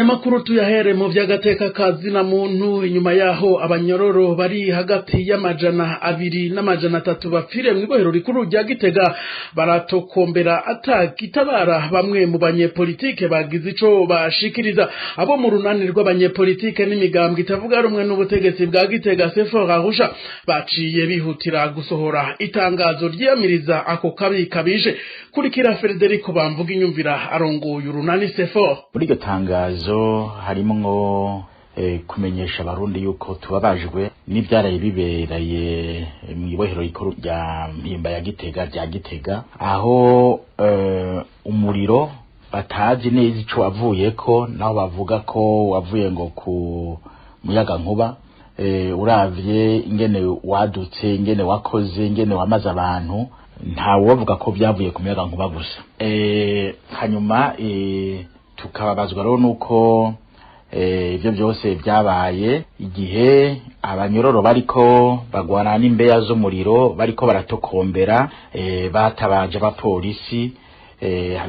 Aya makuru tuyahere mu vy'agateka kazina muntu. Inyuma yaho abanyororo bari hagati y'200 n'300 bapfire mw'ibohero rikuru rya Gitega baratokombera atagitabara, bamwe mu banyepolitike bagize ico bashikiriza. Abo mu runani rw'abanyepolitike n'imigambwe itavuga rumwe n'ubutegetsi bwa Gitega, CFOR Arusha, baciye bihutira gusohora itangazo ryiyamiriza ako kabi kabije. Kurikira Federico Bamvuga Inyumvira, arongoye urunani CFOR. Muri iryo tangazo harimwo kumenyesha Abarundi yuko tubabajwe n'ivyaraye bibereye mw'ibohero rikuru rya Mpimba ya Gitega, rya Gitega, aho umuriro batazi neza ico wavuyeko, naho bavuga ko wavuye ngo ku muyaga nkuba. Uravye ingene wadutse, ingene wakoze, ingene wamaze abantu, ntawovuga ko byavuye ku muyaga nkuba gusa. Hanyuma tukababazwa rero nuko ivyo byose byabaye igihe abanyororo bariko bagwana n'imbeya z'umuriro, bariko baratokombera, batabaje abapolisi,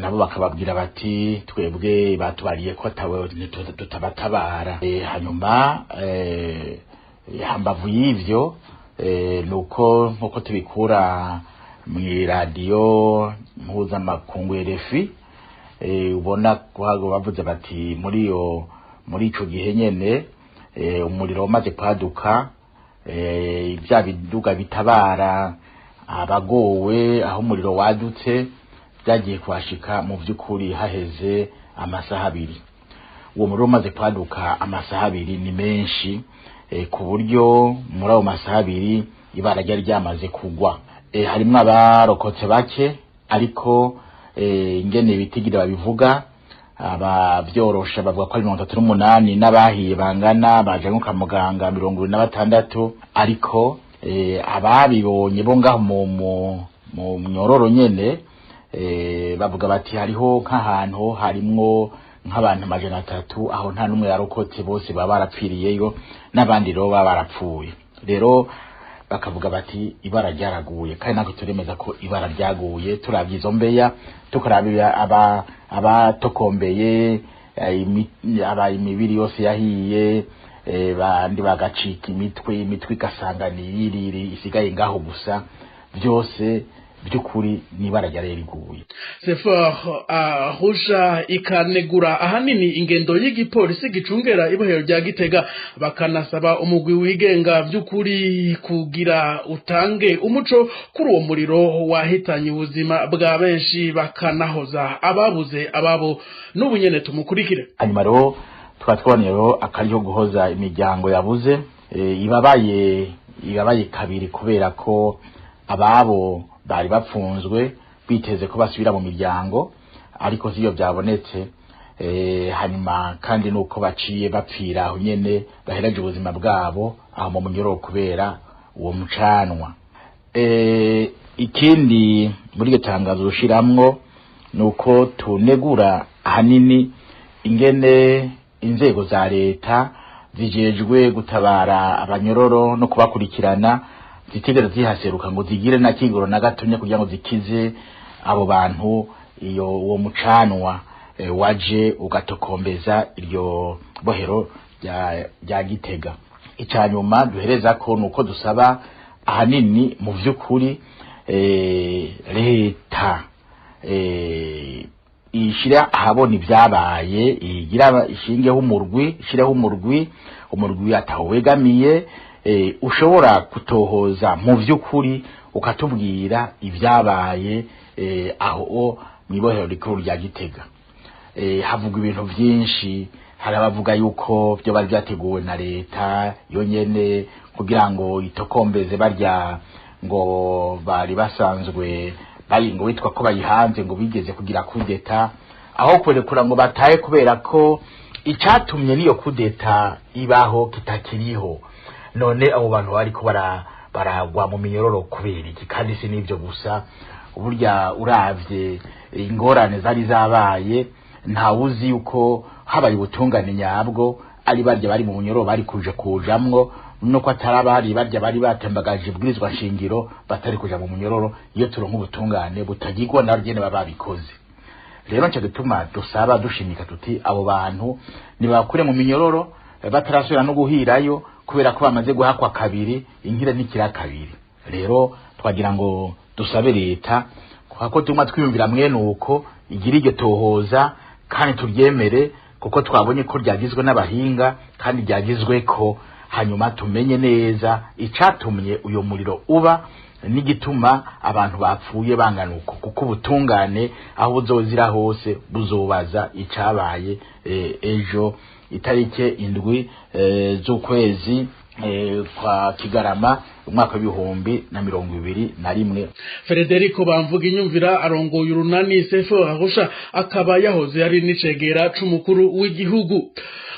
nabo bakababwira bati: "Twebwe batubariye ko atawe tutabatabara." Hanyuma hambavu y'ivyo, nuko nkuko tubikura mw'iradiyo mpuzamakungu RFI, ubona bavuze bati muri ico gihe nyene umuriro wamaze kwaduka, bya biduga bitabara abagowe aho umuriro wadutse byagiye kuhashika mu vy'ukuri haheze amasaha 2. Uwo muriro umaze kwaduka amasaha 2 ni menshi, ku buryo muri ayo masaha 2 ibara ryari ryamaze kugwa. Harimwo abarokotse bake, ariko ingene bitigira babivuga, abavyorosha bavuga ko ari 38, n'abahiye bangana baje kwa muganga 26. Ariko ababibonye bo ngaho mu myororo nyene, bavuga bati hariho nk'ahantu harimwo nk'abantu 300, aho nta n'umwe yarokotse, bose baba barapfiriyeyo, n'abandi rero baba barapfuye. Rero bakavuga bati ibara ryaraguye, kandi natwe turemeza ko ibara ryaguye. Turavye izo mbeya, tukaraba abatokombeye, aba imibiri yose yahiye, bandi bagacika imitwe, imitwe igasanga niyiriri isigaye ngaho gusa, byose by'ukuri n'ibara ryari riguye. CFOR Arusha ikanegura ahanini ingendo y'igipolisi gicungera ibohero rya Gitega, bakanasaba umugwi wigenga by'ukuri kugira utange umuco kuri uwo muriro wahitanye ubuzima bwa benshi, bakanahoza ababuze ababo. N'ubu nyene tumukurikire. Hanyuma rero tukaba twabonye rero akaryo guhoza imiryango yabuze, ibabaye, ibabaye kabiri, kubera ko ababo bari bapfunzwe biteze ko basubira mu miryango, ariko sivyo byabonetse. Hanyuma kandi nuko baciye bapfira aho nyene, baheraje ubuzima bwabo aho mu munyororo kubera uwo mucanwa. Ikindi muri iryo tangazo rushiramwo nuko tunegura ahanini ingene inzego za leta zijejwe gutabara abanyororo no kubakurikirana zitigera zihaseruka ngo zigire na kigoro na gatumye kugira ngo zikize abo bantu iyo uwo mucanwa waje ugatokombeza iryo bohero rya Gitega. Icanyuma duhereza ko nuko dusaba ahanini mu vy'ukuri leta ishira ahabona ibyabaye, igira ishingeho umurwi, ishireho umurwi atawegamiye, ushobora kutohoza mu vy'ukuri ukatubwira ibyabaye aho mw'ibohero rikuru rya Gitega. Havugwa ibintu vyinshi. Hari abavuga yuko byo bari byateguwe na leta yonyene kugira ngo itokombeze barya ngo bari basanzwe bari ngo witwa ko bayihanze, ngo bigeze kugira kudeta, aho kurekura ngo bataye, kubera ko icatumye niyo kudeta ibaho kitakiriho. None abo bantu bariko baragwa mu minyororo kubera iki? Kandi si n'ibyo gusa, burya uravye ingorane zari zabaye, ntawuzi yuko habaye ubutungane nyabwo ari barya bari mu munyororo bari kuja kujamwo, nuko atari abari barya bari batembagaje ibwirizwa nshingiro batari kuja mu munyororo, iyo turonka ubutungane butagirwa na nyene baba babikoze. Rero nca gituma dusaba dushimika tuti abo bantu nibakure mu minyororo batarasubira no guhirayo, kubera ko bamaze guhakwa kabiri, inkira nikira kabiri. Rero twagira ngo dusabe leta ko tuma twiyumvira mwene uko igira iryo tohoza, kandi turyemere kuko twabonye ko ryagizwe n'abahinga kandi ryagizwe ko, hanyuma tumenye neza icatumye uyo muriro uba n'igituma abantu bapfuye bangana uko, kuko ubutungane aho buzozira hose buzobaza icabaye ejo itarike 7 z'ukwezi kwa Kigarama umwaka w'2021. Federico Bamvuga Inyumvira arongoye urunani Sefo Arusha, akaba yahoze ari n'icegera c'umukuru w'igihugu.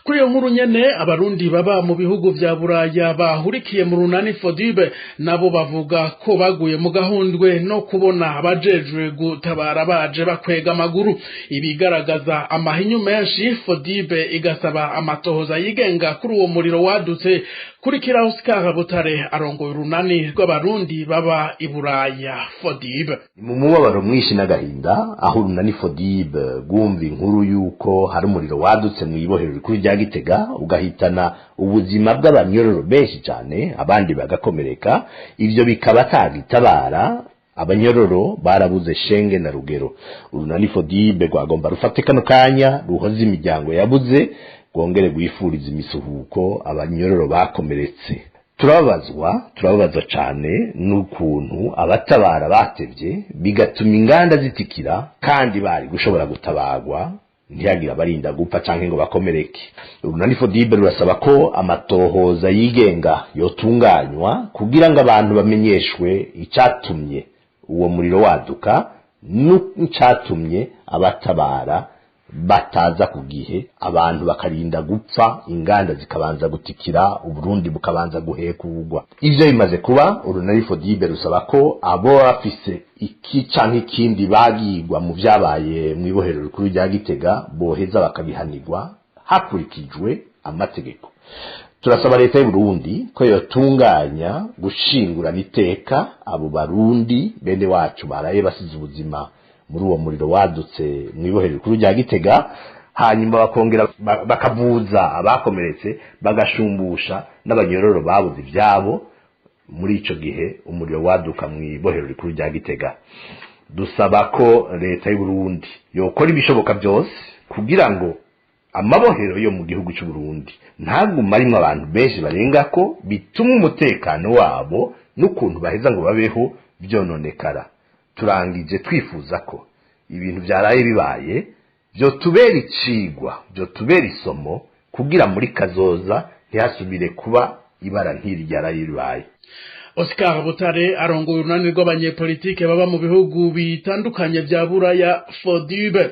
Kuri iyo nkuru nyene, abarundi baba mu bihugu vya Buraya bahurikiye mu runani Fodibe nabo bavuga ko baguye mu gahundwe no kubona abajejwe gutabara baje bakwega amaguru, ibigaragaza amahinyu menshi. Fodibe igasaba amatohoza yigenga kuri uwo muriro wadutse. Kurikira Oscar Butare arongoye urunani rw'abarundi baba i Buraya Fodibe. Mu mubabaro mwinshi n'agahinda aho urunani Fodibe rwumva inkuru y'uko hari umuriro wadutse mu ibohero rikuru rya Gitega ugahitana ubuzima bw'abanyororo benshi cyane, abandi bagakomereka, ivyo bikaba atagitabara, abanyororo barabuze shenge na rugero. Urunani Fodibe rwagomba rufate kano kanya ruhoze imiryango yabuze, rwongere rwifuriza imisuhuko abanyororo bakomeretse. Turababazwa cyane n'ukuntu abatabara batevye bigatuma inganda zitikira kandi bari gushobora gutabagwa, ntiyagira abarinda gupfa canke ngo bakomereke. Urunani Fodibe rurasaba ko amatohoza yigenga yotunganywa kugira ngo abantu bamenyeshwe icatumye uwo muriro waduka n'icatumye abatabara bataza ku gihe, abantu bakarinda gupfa, inganda zikabanza gutikira, Uburundi bukabanza guhekugwa. Ivyo bimaze kuba, urunani Fodibe rusaba ko abo bafise iki canke ikindi bagigwa mu vyabaye mu ibohero rikuru rya Gitega boheza bakabihanirwa hakurikijwe amategeko. Turasaba leta y'u Burundi ko yotunganya gushingurana iteka abo barundi bene wacu baraye basize ubuzima muri uwo muriro wadutse mu ibohero rikuru rya Gitega, hanyuma bakongera bakavuza abakomeretse, bagashumbusha n'abanyororo babuze ivyabo muri ico gihe umuriro waduka mu ibohero rikuru rya Gitega. Dusaba ko leta y'u Burundi yokora ibishoboka byose kugira ngo amabohero yo mu gihugu cy'u Burundi ntagume arimwo abantu benshi barenga ko bituma umutekano wabo n'ukuntu baheza ngo babeho byononekara. Turangije twifuza ko ibintu byaraye bibaye byotubera icigwa, byotubera isomo, kugira muri kazoza ntihasubire kuba ibara nk'iri ryaraye ribaye. Oscar Butare arongoye urunani rw'abanyepolitike baba mu bihugu bitandukanye vya Buraya Fodibe.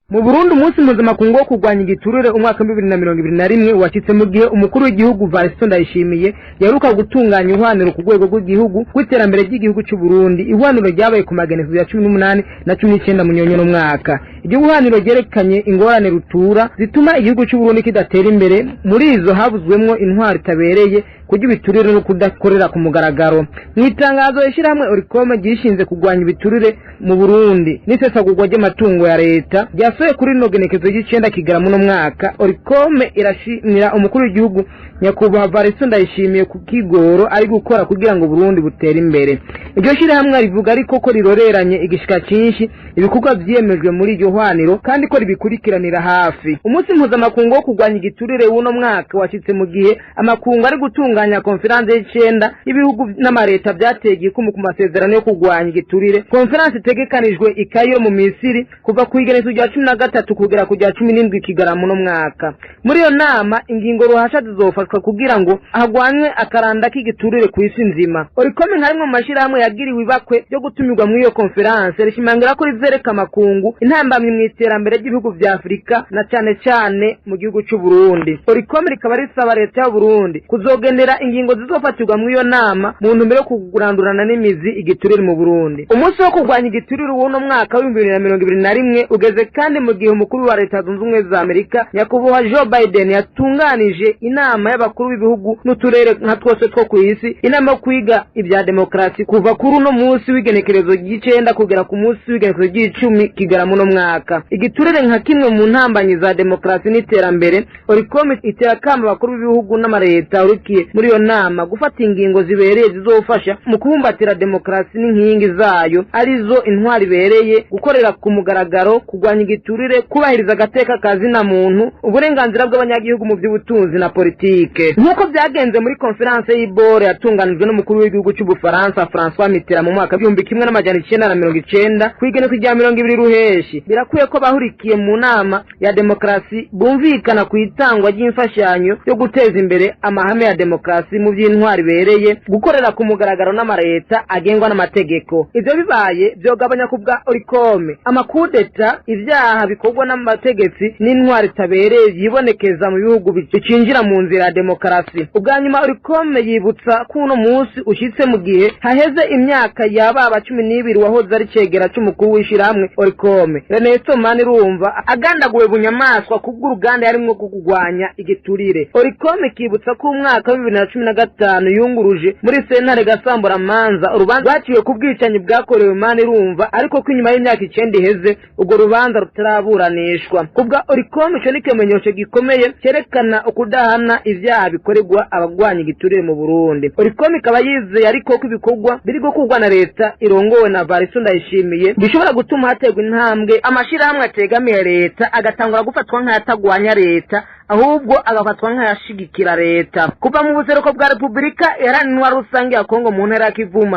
Mu Burundi, umunsi mpuzamakungu wo kurwanya igiturire umwaka 2021 washyitse mu gihe umukuru w'igihugu Varisito Ndayishimiye yaheruka gutunganya ihwaniro ku rwego rw'igihugu rw'iterambere ry'igihugu cy'u Burundi. Ihwaniro ryabaye ku magenekerezo ya 18 na 19 Munyonyo n'umwaka. Iryo hwaniro ryerekanye ingorane rutura zituma igihugu cy'u Burundi kidatera imbere. Muri izo havuzwemwo intwaro itabereye, kurya ibiturire no kudakorera ku mugaragaro. Mu itangazo ishyirahamwe Orikome ryishinze kurwanya ibiturire mu Burundi n'isesagurwa ry'amatungo ya leta ryasohoye kuri rino genekezo ry'icenda Kigarama uno mwaka, Orikome irashimira umukuru w'igihugu nyakubahwa Varisito Ndayishimiye ku kigoro ari gukora kugira ngo Burundi butere imbere. Iryo shyirahamwe rivuga ariko ko riroreranye igishika cyinshi ibikorwa vyiyemejwe muri iryo hwaniro kandi ko ribikurikiranira hafi. Umunsi mpuzamakungu wo kurwanya igiturire w'uno mwaka washyitse mu gihe amakungu ari gutunganya konferanse y'icenda y'ibihugu n'amareta byateye igikumu ku masezerano yo kurwanya igiturire, konferanse itegekanijwe i Cairo mu Misiri kuva ku igenekerezo rya 13 kugera ku rya 17 Kigarama uno mwaka. Muri iyo nama ingingo ruhasha zizofatwa kugira ngo hagwanywe akaranda k'igiturire ku isi nzima. Orikome nka rimwe mu mashyirahamwe yagiriwe ibakwe ryo gutumirwa muri iyo konferanse rishimangira ko rizereka amakungu intambamyi mu iterambere ry'ibihugu vya Afurika na cane cane mu gihugu c'u Burundi. Orikome rikaba risaba leta y'u Burundi kuzogendera Kurondera ingingo zizofatirwa muri iyo nama mu ntumbero yo kurandurana n'imizi igiturire mu Burundi. Umunsi wo kurwanya igiturire w'uno mwaka w'2021 ugeze kandi mu gihe umukuru wa Leta Zunze Ubumwe za Amerika, Nyakubahwa Joe Biden, yatunganije inama y'abakuru b'ibihugu n'uturere nka twose two ku isi, inama yo kwiga ibya demokarasi kuva kuri uno munsi w'igenekerezo ry'icenda kugera ku munsi w'igenekerezo ry'icumi Kigarama uno mwaka. Igiturire nka kimwe mu ntambanyi za demokarasi n'iterambere, Olucome itera akamo abakuru b'ibihugu n'amareta ahurikiye muri iyo nama gufata ingingo zibereye zizofasha mu kubumbatira demokarasi n'inkingi zayo, arizo intwaro ibereye, gukorera ku mugaragaro, kurwanya igiturire, kubahiriza agateka ka zina muntu, uburenganzira bw'abanyagihugu mu by'ubutunzi na politike. Nk'uko byagenze muri conférence y'i Bâle yatunganijwe n'umukuru w'igihugu cy'Ubufaransa François Mitterrand mu mwaka w'1990 ku igenekerezo rya 20 Ruheshi, birakwiye ko bahurikiye mu nama ya demokarasi bumvikana ku itangwa ry'imfashanyo yo guteza imbere amahame ya demokarasi mu by'intwaro ibereye, gukorera ku mugaragaro n'amareta agengwa n'amategeko. Ivyo bibaye vyogabanya ku bwa Olucome amakudeta, ivyaha bikorwa n'amategetsi n'intwaro itabereye vyibonekeza mu bihugu bicinjira mu nzira ya demokarasi. Ubwa nyuma, Olucome yibutsa ko uno munsi ushitse mu gihe haheze imyaka yababa 12 wahoze ari cegera c'umukuru w'ishirahamwe Olucome, Ernesto Manirumva, agandaguwe bunyamaswa kubw'uruganda yarimwo rwo kurwanya igiturire. Olucome ikibutsa ko umwaka wa 2015 yunguruje muri sentare gasamburamanza urubanza rwaciwe ku bwicanyi bwakorewe Manirumva, ariko ko inyuma y'imyaka 9 iheze urwo rubanza rutaraburanishwa. Kubwa Olucome, ico ni ikimenyetso gikomeye cyerekana ukudahana ivyaha bikorerwa abagwanya igiturire mu Burundi. Olucome ikaba yizeye ariko ko ibikorwa biri gukorwa na leta irongowe na Varisto Ndayishimiye bishobora gutuma haterwa intambwe, amashirahamwe ategamiye leta agatangura gufatwa nk'ayatagwanya leta, ahubwo agafatwa nk'ayashigikira leta. Kuva mu buseruko bwa Repubulika Iharanira Rusange ya Kongo, mu ntara ya Kivu,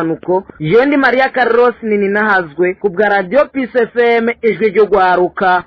Jendi Maria Carlos Nininahazwe ku bwa Radio Peace FM, Ijwi ry'Urwaruka.